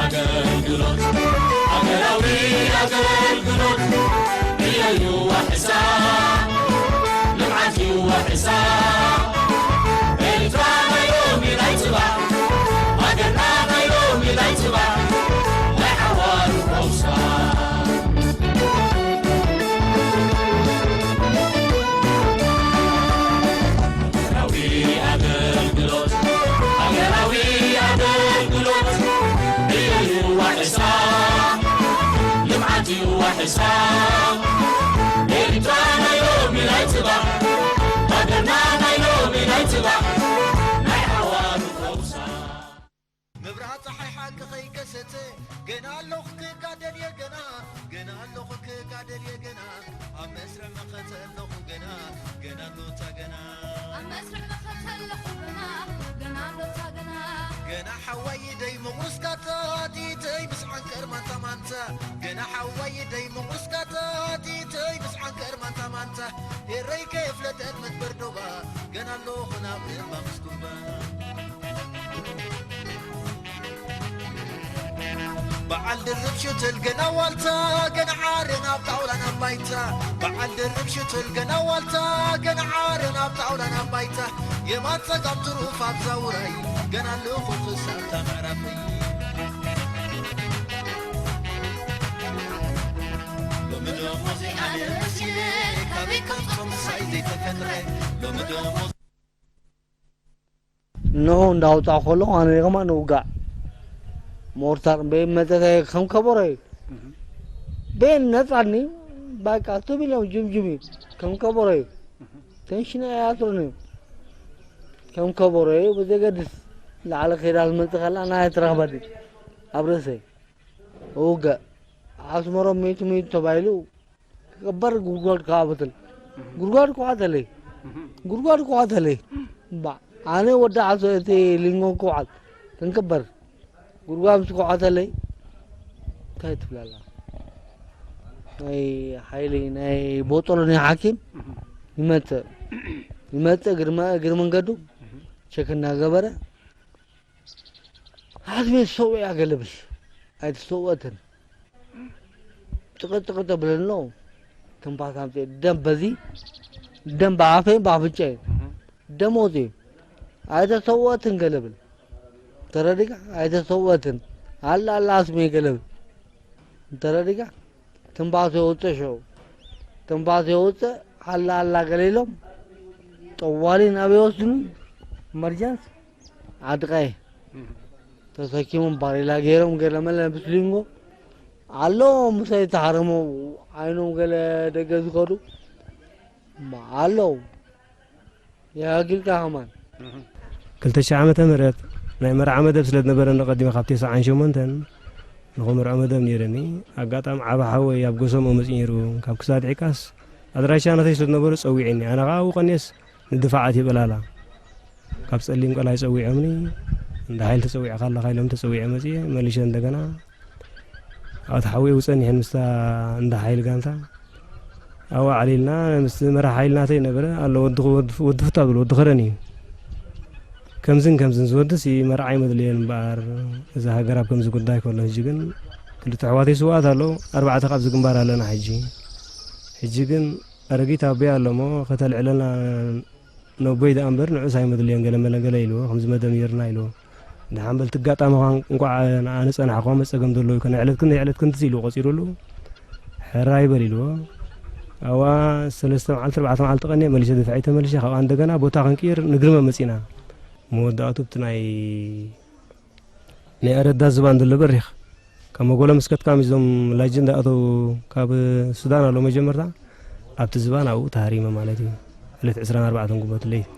ኣገልግሎት፣ ሃገራዊ ኣገልግሎት፣ ዕዮ እዩ ዋሕሳ፣ ልምዓት እዩ ዋሕሳ። ኤርትራ ናይ ሎሚ ናይ ጽባሕ፣ ሃገርና ናይ ሎሚ ናይ ጽባሕ፣ ናይ ሓዋሩ ፈውሳ። ሃገራዊ ኣገልግሎት፣ ሃገራዊ ኣገልግሎት፣ ዕዮ እዩ ዋሕሳ፣ ልምዓት እዩ ዋሕሳ። ኤርትራ ናይ ሎሚ ናይ ጽባሕ፣ ሃገርና ናይ ሎሚ ናይ ጽባሕ፣ ናይ ሓዋሩ ፈውሳ። መብርሃት ጸሓይ ሓቂ ከይከሰተ፣ ገና ኣለኹ ክጋደል እየ ገና፣ ገና ኣለኹ ክጋደል እየ ገና፣ ኣብ መስርዕ መኸተ ኣለኹ ገና፣ ገና ኣሎ እታ ገና። ኣብ መስርዕ መኸተ ኣለኹ ገና፣ ገና ኣሎ እታ ገና። ገና ሓዋይ ኢደይ ምቑርስካታ፣ ኣዲተይ ምስ ዓንቀር ማንታ ማንታ። ገና ሓዋይ ኢደይ ምቑርስካታ፣ ኣዲተይ ምስ ዓንቀር ማንታ ማንታ። ኤረይ ከየፍለጠት መትበር ዶባ፣ ገና ኣለኹ ናብ እምባ ምስ ጉባ። በዓል ድርብ ሽትል ገና ዋልታ፣ ገና ዓረ ናብ ጣውላ ናብ ባይታ። በዓል ድርብ ሽትል ገና ዋልታ፣ ገና ዓረ ናብ ጣውላ ናብ ባይታ። የማን ጸጋም ትሩፍ ኣብዛ ውራይ፣ ገና ኣለኹ ክሳብ እታ ምዕራፈይ። ሎሚ ደሞዘይ ኣነ መሲለ፣ ካበይ ከምጾም ምሳይ ዘይተፈጥረ። ሎሚ ደሞዘይ እንሆ እንዳውፃእ ከለኹ ኣነ ድማ ንውጋእ ሞርታር እምበይ መጠተይ ከም ከበሮ እዩ። ቤን ነፃኒ ባቃ ትብ ኢሎም ጅምጅም እዩ ከም ከበሮ እዩ። ቴንሽን ኣያትሩን እዩ ከም ከበሮ እዩ። ብዘገድስ ላዕሊ ከይዳ ዝመፅእ ከላ ናይ ትረኽበኒ ኣብ ርእሰይ እውገእ ኣስመሮም ሚቱ ሚቱ ተባሂሉ ክቕበር ጉድጓድ ክዓብትል ጉድጓድ ክዓተለይ ጉድጓድ ክዓተለይ እምባ ኣነ ወዲ ዓሶ እቲ ሊንጎ ክውዓል ክንቅበር ጉድጓድ ምስ ክዓተለይ እንታይ ትብላላ ናይ ሓይሊ ናይ ቦጦሎ ናይ ሓኪም ይመፅእ ይመፅእ ግርመ እግሪ መንገዱ ቸክ እናገበረ ሓትሜ ዝሰውእ እያ ገለብሽ ኣይትሰውአትን ጥቕጥቕ ተብለኖ ትንፋስ ኣምፅኤ ደም በዚ ደም ብኣፈይ ብኣፍንጫ ደም ወፂ ኣይተሰውአትን ገለብል ተረዲካ ኣይተሰውአትን ኣላ ኣላ ኣስሜ ገለብል ተረዲካ ትንፋስ የውፅእ ሽዑ ትንፋስ የውፅእ ኣላ ኣላ ገለ ኢሎም ጠዋሊ ናብ ይወስድኒ ኢመርጀንስ ዓድቃይ ተሰኪሞም ባሬላ ገይሮም ገለ መለ ብስሊንጎ ኣለዉ ምሳይ ተሃረሞ ዓይኖም ገለ ደገ ዝኸዱ ኣለዉ የሃጊልካ ከማን ክልተ ሽሕ ዓመተ ምህረት ናይ መርዓ መደብ ስለ ዝነበረኒ ቀዲመ ካብ ቴስዓን ሸሞንተን ንኽምርዖ መደብ ነይርኒ ኣጋጣሚ ዓቢ ሓወይ ኣብ ጎሰምኦ መጺኡ ነይሩ ካብ ክሳድ ዒቃስ ኣድራሻ ናተይ ስለ ዝነበሮ ጸዊዕኒ ኣነ ከኣ ኣብኡ ቀንየስ ንድፋዓት ይበላላ ካብ ጸሊም ቀላይ ጸዊዖምኒ እንዳ ሓይል ተጸዊዕካ ኣለኻ ኢሎም ተጸዊዐ መጺኤ መሊሸ እንደገና ኣብቲ ሓዊ የውፀኒ ሕን ምስታ እንዳ ሓይል ጋንታ ኣብኡ ዓሊልና ምስቲ መራሕ ሓይል ናተይ ነበረ ኣሎ ወዲ ፍታ ብሎ ወዲ ከረን እዩ ከምዝን ከምዝን ዝወድስ መርዓ ይመድልየን እምበኣር እዛ ሃገር ኣብ ከምዚ ጉዳይ ከሎ ሕጂ ግን ክልተ ኣሕዋተይ ስውኣት ኣሎ ኣርባዕተ ካብዚ ግንባር ኣለና ሕጂ ሕጂ ግን ኣረጊት ኣቦይ ኣሎ እሞ ከተልዕለና ነቦይ ደኣ እምበር ንዑስ ኣይመድልዮን ገለ መለ ገለ ኢልዎ ከምዚ መደብ ነይርና ኢልዎ ደሓን በል ትጋጣሚ ኳን እንቋዕ ንኣነ ጸናሕኳ መጸገም ዘሎ እዩ ከነዕለትክን ዘይዕለትክን ትስ ኢልዎ ቆጺሩሉ ሕራይ በል ኢልዎ ኣዋ ሰለስተ መዓልቲ ኣርባዕተ መዓልቲ ቀንየ መሊሸ ድፍዐይ ተመሊሸ ካብኣ እንደገና ቦታ ክንቅይር ንግርመ መጺና መወዳእቱ ብቲ ናይ ናይ ኣረዳ ዝባን ዘሎ በሪኽ ካብ መጎሎ ምስ ከትካም እዞም ላጅን ዝኣተው ካብ ሱዳን ኣሎ መጀመርታ ኣብቲ ዝባን ኣብኡ ተሃሪመ ማለት እዩ ዕለት ዕስራን ኣርባዕተን ጉንበት ለይቲ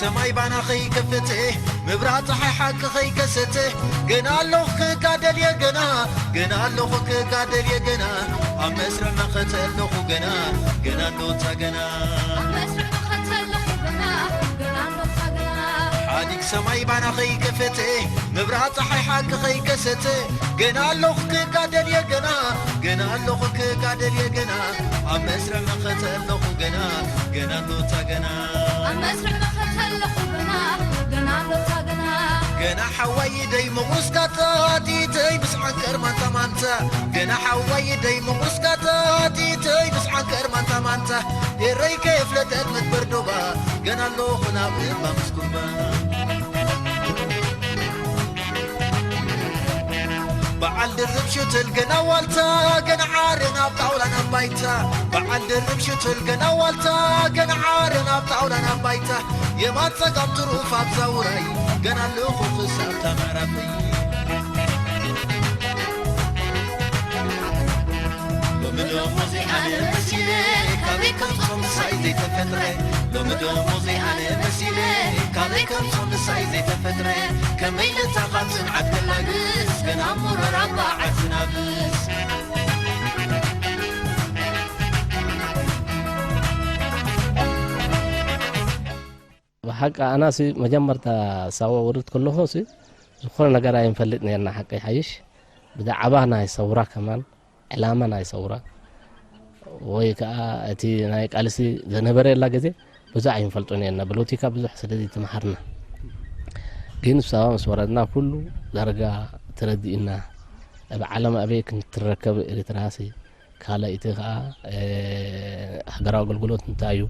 ሰማይ ባና ኸይከፈተ፣ ምብራቕ ጸሓይ ሓቂ ኸይከሰተ፣ ገና ኣለኹ ክጋደል እየ ገና፣ ገና ኣለኹ ክጋደል እየ ገና፣ ኣብ መስርዕ መኸተ ኣለኹ ገና፣ ገና እንዶታ ገና። ኣብ መስርዕ መኸተ ኣለኹ ገና፣ ገና እንዶታ ገና። ሓዲግ ሰማይ ባና ኸይከፈተ፣ ምብራቕ ጸሓይ ሓቂ ኸይከሰተ፣ ገና ኣለኹ ክጋደል እየ ገና፣ ገና ኣለኹ ክጋደል እየ ገና፣ ኣብ መስርዕ መኸተ ኣለኹ ገና፣ ገና እንዶታ ገና። ኣብ መስርዕ መኸተ ኣለኹ ገና፣ ገና እንዶታ ገና። ገና ሓዋይ ደይ ምቑስካታ፣ ዲተይ ምስ ዓንቀር ማንታ ማንታ። ገና ሓዋይ ደይ ምቑስካታ፣ ዲተይ ምስ ዓንቀር ማንታ ማንታ። ኤረይ ከየፍለጠት መትበር ዶባ፣ ገና ኣለኹ ናብ እባ ምስ ጉባ። በዓል ድርብ ሽትል ገና ዋልታ፣ ገና ዓረ ናብ ጣውላ ናብ ባይታ። በዓል ድርብ ሽትል ገና ዋልታ፣ ገና ዓረ ናብ ጣውላ ናብ ባይታ። የማን ጸጋም ትሩፍ ኣብዛ ውራይ፣ ገና ኣለኹ ክሳብታ ምዕራፈይ። ሎሚ ደሞ ዘይኣነ መሲለ፣ ካበይ ከምጾ ምሳይ ዘይተፈጥረ። ሎሚ ደሞ ዘይኣነ መሲለ፣ ካበይ ከምጾ ምሳይ ዘይተፈጥረ። ከመይ ልታ ካብ ጽንዓት ክላግስ፣ ገና ሙረር ኣባ ዓዲ ናብስ። ብሓቂ ኣናሲ መጀመርታ ሳዋ ወርድ ከለኹ ሲ ዝኾነ ነገር ኣይንፈልጥ ነርና። ሓቂ ሓይሽ ብዛዕባ ናይ ሰውራ ከማን ዕላማ ናይ ሰውራ ወይ ከዓ እቲ ናይ ቃልሲ ዘነበረላ ግዜ ብዙሕ ኣይንፈልጦ ነርና። ብሎቲካ ብዙሕ ስለ ዘይተምሃርና። ግን ሳዋ ምስ ወረድና ኩሉ ዳርጋ ተረዲእና። ኣብ ዓለም ኣበይ ክንትረከብ ኤርትራ ሲ ካልኣይቲ ከኣ፣ እ፣ ሃገራዊ ኣገልግሎት እንታይ እዩ?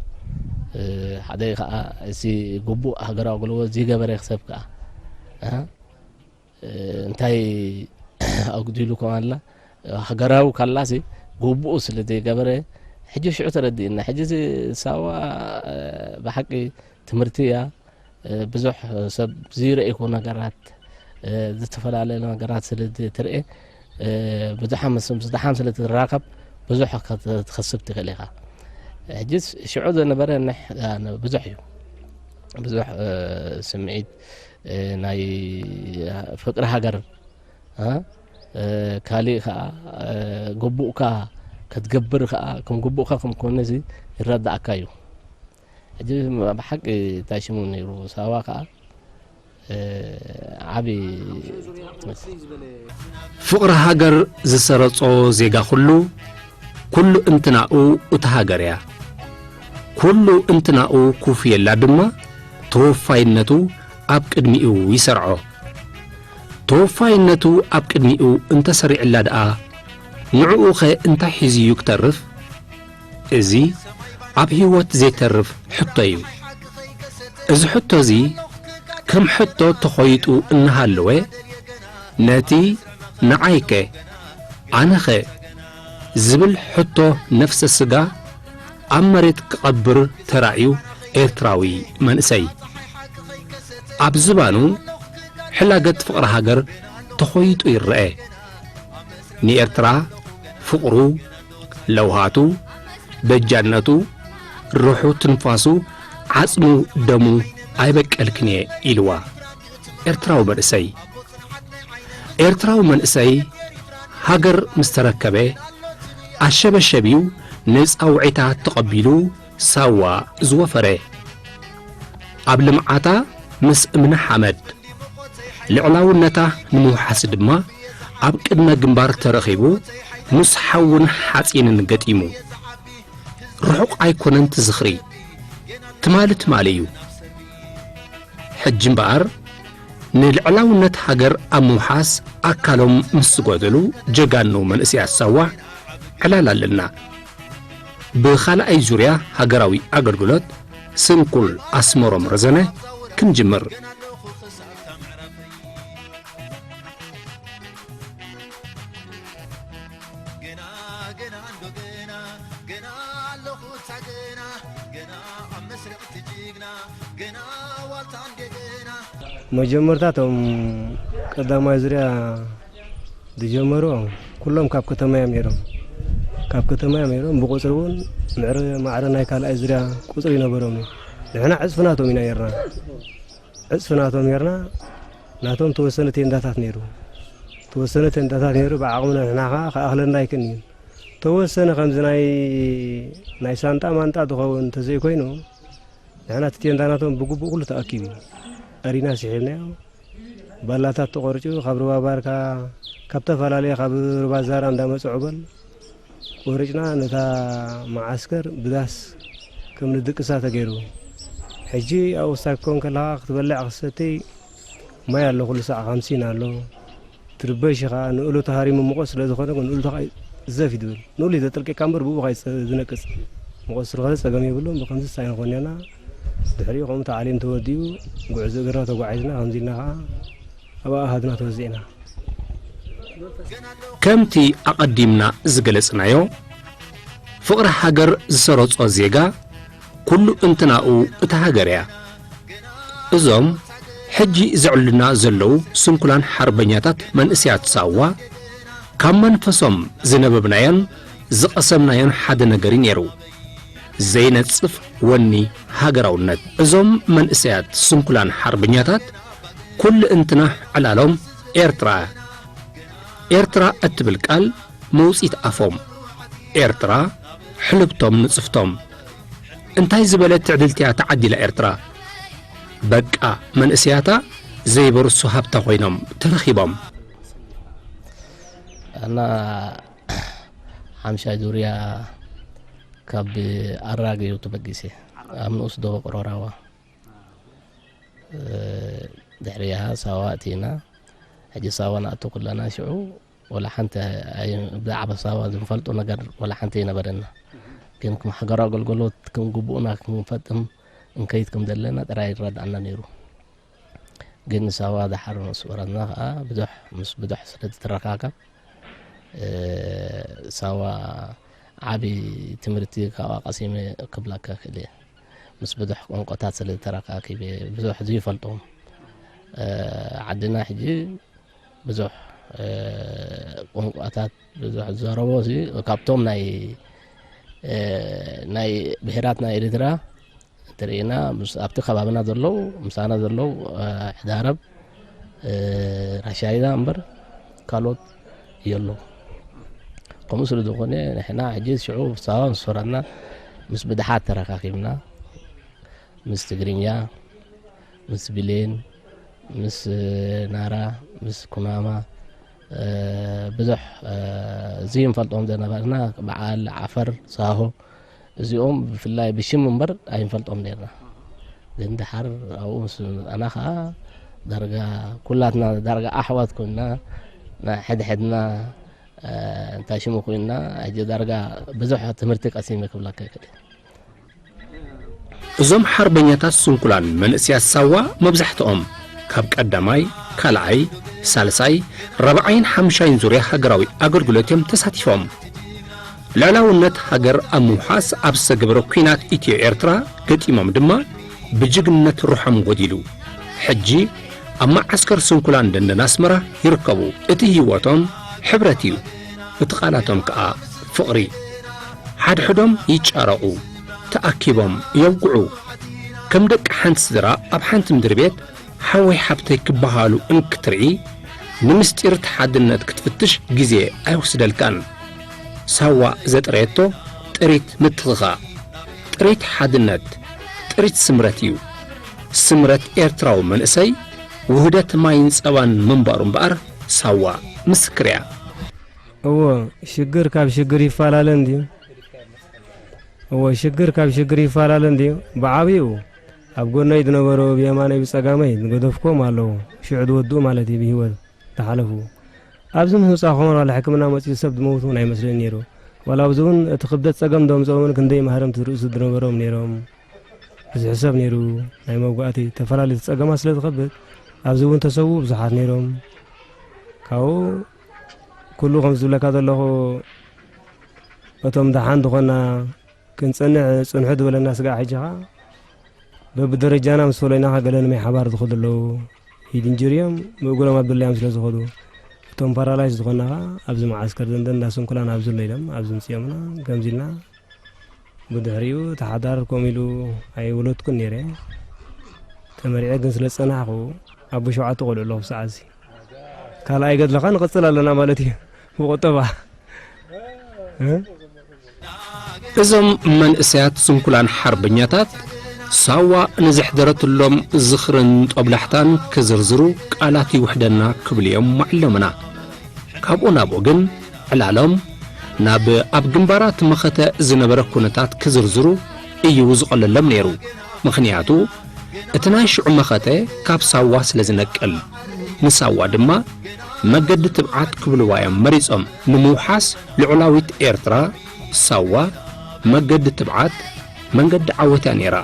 እ፣ ሓደ ከኣ እዚ ግቡእ ሃገራዊ ኣገልግሎት ዘይገበረ ሰብ ከኣ፣ እ፣ እ፣ እንታይ ኣጉዲሉ ከም ኣላ፣ ሃገራዊ ካላሲ ግቡኡ ስለ ዘይገበረ፣ ሕጂ ሽዑ ተረዲእና። ሕጂ እዚ ሳዋ፣ እ፣ ብሓቂ ትምህርቲ እያ። እ፣ ብዙሕ ሰብ ዘይረእይዎ ነገራት፣ እ፣ ዝተፈላለየ ነገራት ስለ ትርኤ፣ እ፣ ብዙሓት ምስ፣ ምስ ደሓን ስለ ትራኸብ ብዙሕ ከት-፣ ክትኸስብ ትኽእል ኢኻ። ሕጂስ ሽዑ ዘነበረ ንሕ-፣ እ፣ ብዙሕ እዩ። ብዙሕ፣ እ፣ ስምዒት፣ እ፣ ናይ ፍቅሪ ሃገር፣ እ፣ እ፣ ካሊእ ከኣ፣ እ፣ ግቡእካ ክትገብር ከኣ፣ ከም ግቡእካ ከም ኮነ እዚ ይረዳእካ እዩ። ሕጂ ብሓቂ እንታይ ሽሙ ነይሩ? ሳዋ ከኣ፣ እ፣ ዓቢ ፍቕሪ ሃገር ዝሰረጾ ዜጋ ኩሉ፣ ኩሉ እንትናኡ እታ ሃገር እያ። ኩሉ እንትናኡ ኩፍየላ ድማ ተወፋይነቱ ኣብ ቅድሚኡ ይሰርዖ። ተወፋይነቱ ኣብ ቅድሚኡ እንተሰሪዕላ ደኣ፣ ንዕኡኸ እንታይ ሒዙ እዩ ክተርፍ? እዚ ኣብ ህይወት ዘይተርፍ ሕቶ እዩ። እዚ ሕቶ እዚ ከም ሕቶ ተኾይጡ እናሃለወ፣ ነቲ "ንዓይከ? ኣነኸ?" ዝብል ሕቶ ነፍሰ ስጋ ኣብ መሬት ክቐብር ተራእዩ ኤርትራዊ መንእሰይ። ኣብ ዝባኑ ሕላገት ፍቕሪ ሃገር ተኾይጡ ይረአ። ንኤርትራ ፍቕሩ፣ ለውሃቱ፣ በጃነቱ፣ ሩሑ፣ ትንፋሱ፣ ዓጽሙ፣ ደሙ ኣይበቀልክን እየ ኢልዋ። ኤርትራዊ መንእሰይ፣ ኤርትራዊ መንእሰይ ሃገር ምስ ተረከበ፣ ኣሸበሸቢው ንጻውዒታት ተቐቢሉ ሳዋ ዝወፈረ። ኣብ ልምዓታ ምስ እምነ ሓመድ፣ ልዕላውነታ ንምውሓስ ድማ ኣብ ቅድመ ግንባር ተረኺቡ ምስ ሓውን ሓጺንን ገጢሙ። ርሑቕ ኣይኮነን እቲ ዝኽሪ፣ ትማሊ ትማሊ እዩ። ሕጂ እምበኣር ንልዕላውነት ሃገር ኣብ ምውሓስ ኣካሎም ምስ ዝጎደሉ ጀጋኑ መንእሰያት ሳዋ ዕላል ኣለና። ብኻልኣይ ዙርያ ሃገራዊ ኣገልግሎት ስንኩል ኣስመሮም ረዘነ ክንጅምር። ገና ገና እንዶ ገና፣ ገና ኣለኹ እታ ገና፣ ገና ኣብ መስርዕ እቲ ጅግና፣ ገና ዋልታ እንደገና። መጀመርታ እቶም ቀዳማይ ዙርያ ዝጀመሩ ኩሎም ካብ ከተማ እዮም ነይሮም። ካብ ከተማ እዮም ነይሮም። ብቁጽሪ እውን ምዕረ-፣ ማዕረ ናይ ካልኣይ ዙርያ ቁጽሪ ይነበሮም እዩ። ንሕና ዕጽፊ ናቶም ኢና ነርና። ዕጽፊ ናቶም ነርና። ናቶም ተወሰነ ቴንዳታት ነይሩ። ተወሰነ ቴንዳታት ነይሩ። ብዓቕምና ንሕና ኸዓ ክኣኽለና ኣይክእልን እዩ። ተወሰነ ከምዚ ናይ፣ ናይ ሳንጣ ማንጣ ዝኸውን እንተዘይኮይኑ፣ ንሕና እቲ ቴንዳ ናቶም ብግቡእ ኩሉ ተኣኪቡ እዩ። ኣሪና ስሒብናዮ። ባላታት ተቖርጩ፣ ካብ ሩባ ባርካ፣ ካብ ተፈላለየ፣ ካብ ሩባ ዛራ እንዳመጹ ዕበል ቆሪጭና ነታ መዓስከር ብዳስ ከም ንድቅሳ ተገይሩ። ሕጂ ኣብኡ ስታክ ኮን ከለኻ ክትበልዕ ክትሰትይ ማይ ኣሎ፣ ኩሉ ሳዕ ካምሲን ኣሎ። ትርበሽ ኢኻ፣ ንእሉ ተሃሪሙ ሙቐት ስለ ዝኾነ፣ ንእሉ ተኻ ዘፍ ይድብል። ንእሉ እዩ ዘጥልቀካ እምበር ብኡ ኸኣ ይጸ-፣ ዝነቅጽ። ሙቐት ስለ ዝኾነ ጸገም የብሉን። ብኸምዚ ሳይን ኾንና፣ ድሕሪኡ ከምኡ ተዓሊም ተወዲኡ፣ ጉዕዞ እግርና ተጓዒዝና፣ ከምዚ ኢልና ኸኣ ኣብ ኣሃድና ተወዚዕና። ከምቲ ኣቐዲምና ዝገለጽናዮ፣ ፍቕሪ ሃገር ዝሰረጾ ዜጋ፣ ኩሉ እንትናኡ እታ ሃገር እያ። እዞም ሕጂ ዘዕሉልና ዘለዉ ስንኩላን ሓርበኛታት መንእሰያት ሳዋ፣ ካብ መንፈሶም ዝነበብናዮን ዝቐሰምናዮን ሓደ ነገር እዩ ነይሩ። ዘይነጽፍ ወኒ ሃገራውነት። እዞም መንእሰያት ስንኩላን ሓርበኛታት፣ ኩሉ እንትና ዕላሎም ኤርትራ። ኤርትራ እትብል ቃል መውጺት ኣፎም። ኤርትራ፣ ሕልብቶም ንጽፍቶም። እንታይ ዝበለት ትዕድልቲ እያ ተዓዲላ ኤርትራ። በቃ፣ መንእሰያታ ዘይበርሱ ሃብታ ኮይኖም ተረኺቦም። እና ሓምሻይ ዙርያ ካብ ኣራግዩ ተበጊሰ ኣብ ንኡስ ዶቦ ቅሮራዋ። ድሕሪኣ ሳዋ እቲና። ሕጂ ሳዋ ንኣቱ ኩለና ሽዑ ወላ ሓንቲ ኣይ-፣ ብዛዕባ ሳዋ ዝንፈልጦ ነገር ወላ ሓንቲ ኣይነበረና። ግን ከም ሃገራዊ ኣገልግሎት ከም ግቡእና ክንፈጥም እንከይድ ከም ዘለና ጥራይ ይረድኣና ነይሩ። ግን ሳዋ ድሓር ምስ ወረድና ከኣ ብዙሕ፣ ምስ ብዙሕ ስለ ዝተረኻኸብ፣ እ፣ ሳዋ ዓቢ ትምህርቲ ካብኣ ቀሲመ ክብለካ እኽእል እየ። ምስ ብዙሕ ቋንቋታት ስለ ዝተረኻኺበ፣ ብዙሕ ዘይፈልጦም፣ እ፣ ዓድና ሕጂ ብዙሕ፣ እ፣ ቋንቋታት ብዙሕ ዝዛረቦ እዚ ካብቶም ናይ፣ እ፣ ናይ ብሄራት ናይ ኤርትራ እንተርኢና፣ ምስ ኣብቲ ከባብና ዘለዉ፣ ምሳና ዘለዉ፣ እ፣ ሕዳረብ፣ እ፣ ራሻይዳ እምበር ካልኦት የለዉ። ከምኡ ስለ ዝኾነ፣ ንሕና ሕጂ ሽዑ ሳዋ ምስ ወረድና፣ ምስ ብድሓት ተረኻኺብና፣ ምስ ትግርኛ፣ ምስ ብሌን፣ ምስ ናራ፣ ምስ ኩናማ፣ እ፣ ብዙሕ፣ እ፣ ዘይንፈልጦም ዝነበርና፣ በዓል፣ ዓፈር፣ ሳሆ፣ እዚኦም ብፍላይ ብሽም እምበር ኣይንፈልጦም ነርና። ግን ደሓር ኣብኡ ምስ መጻና ኸኣ ዳርጋ ኩላትና ዳርጋ ኣሕዋት ኮይንና፣ ናይ ሕድሕድና፣ እ፣ እንታይ ሽሙ ኮይንና፣ ሕጂ ዳርጋ ብዙሕ ትምህርቲ ቀሲመ ክብለካ ይክእል እየ። እዞም ሓርበኛታት ስንኩላን መንእሰያት ሳዋ መብዛሕትኦም ካብ ቀዳማይ፣ ካልኣይ፣ ሳልሳይ፣ ራብዓይን ሓምሻይን ዙርያ ሃገራዊ ኣገልግሎት እዮም ተሳቲፎም። ልዕላውነት ሃገር ኣብ ምውሓስ ኣብ ዝተገብረ ኲናት ኢትዮ ኤርትራ ገጢሞም ድማ ብጅግንነት ሩሖም ጎዲሉ። ሕጂ ኣብ መዓስከር ስንኩላን ደንደን ኣስመራ ይርከቡ። እቲ ህይወቶም ሕብረት እዩ፣ እቲ ቃላቶም ከኣ ፍቕሪ። ሓድሕዶም ይጫረቑ፣ ተኣኪቦም የውግዑ። ከም ደቂ ሓንቲ ስድራ ኣብ ሓንቲ ምድሪ ቤት ሓወይ ሓብተይ ክበሃሉ እንክትርኢ፣ ንምስጢር እቲ ሓድነት ክትፍትሽ ግዜ ኣይወስደልካን። ሳዋ ዘጥረየቶ ጥሪት ምትኽኻእ፣ ጥሪት ሓድነት፣ ጥሪት ስምረት እዩ። ስምረት ኤርትራዊ መንእሰይ ውህደት ማይን ጸባን ምንባሩ እምበኣር ሳዋ ምስክር እያ። እዎ፣ ሽግር ካብ ሽግር ይፈላለ እንድዩ። እዎ፣ ሽግር ካብ ሽግር ይፈላለ እንድዩ። ብዓብይኡ ኣብ ጎነይ ዝነበሩ ብየማነይ ብጸጋመይ ዝገደፍኩዎም ኣለዉ። ሽዑ ዝወድኡ ማለት እዩ ብህይወት ዝሓለፉ። ኣብዚ ምስ ምጻኹም ዋላ ሕክምና መጺኡ ሰብ ዝመውት እውን ኣይመስልን ነይሩ። ዋላ ኣብዚ እውን እቲ ክብደት ጸገም ዘምጽኦም እውን ክንደይ ማህረምቲ ርእሱ ዝነበሮም ነይሮም። ብዙሕ ሰብ ነይሩ ናይ መጓእቲ። ተፈላለዩ እቲ ጸገማት ስለ ዝኸብድ ኣብዚ እውን ተሰውኡ ብዙሓት ነይሮም። ካብኡ ኩሉ ከም ዝብለካ ዘለኹ እቶም ደሓን ዝኾና ክንጸንዕ ጽንሑ ዝበለና ስጋዕ ሕጂ ኸኣ በብደረጃና ምስ ፈለይና ኸኣ ገለ ንማይ ሓባር ዝኸዱ ኣለዉ። ኢድ እንጅር እዮም፣ ብእግሮም ኣብ ድላዮም ስለ ዝኸዱ። እቶም ፓራላይዝ ዝኾና ኸኣ ኣብዚ መዓስከር ደንደን እንዳ ስንኩላን ኣብዚ ኣሎ ኢሎም ኣብዚ ምጽኦምና ከምዚ ኢልና ብድሕሪኡ እቲ ሓዳር ከምኡ ኢሉ ኣይወለድኩን ነይረ። ተመሪዐ ግን ስለ ዝጸናሕኩ ኣቦ ሸውዓተ ቆልዑ ኣለኹ ብሰዓትሲ። ካልኣይ ገድልኻ ንቐጽል ኣለና ማለት እዩ። ብቁጠባ። እ? እዞም መንእሰያት ስንኩላን ሓርበኛታት ሳዋ ንዘሕደረትሎም ዝኽርን ጦብላሕታን ክዝርዝሩ ቃላት ይውሕደና ክብሉ እዮም ማዕለሙና። ካብኡ ናብኡ ግን ዕላሎም ናብ ኣብ ግንባራት መኸተ ዝነበረ ኩነታት ክዝርዝሩ እዩ ዝቐለሎም ነይሩ። ምኽንያቱ እቲ ናይ ሽዑ መኸተ ካብ ሳዋ ስለ ዝነቅል፣ ንሳዋ ድማ መገዲ ትብዓት ክብልዋ እዮም መሪጾም። ንምውሓስ ልዑላዊት ኤርትራ ሳዋ መገዲ ትብዓት መንገዲ ዓወት እያ ነይራ።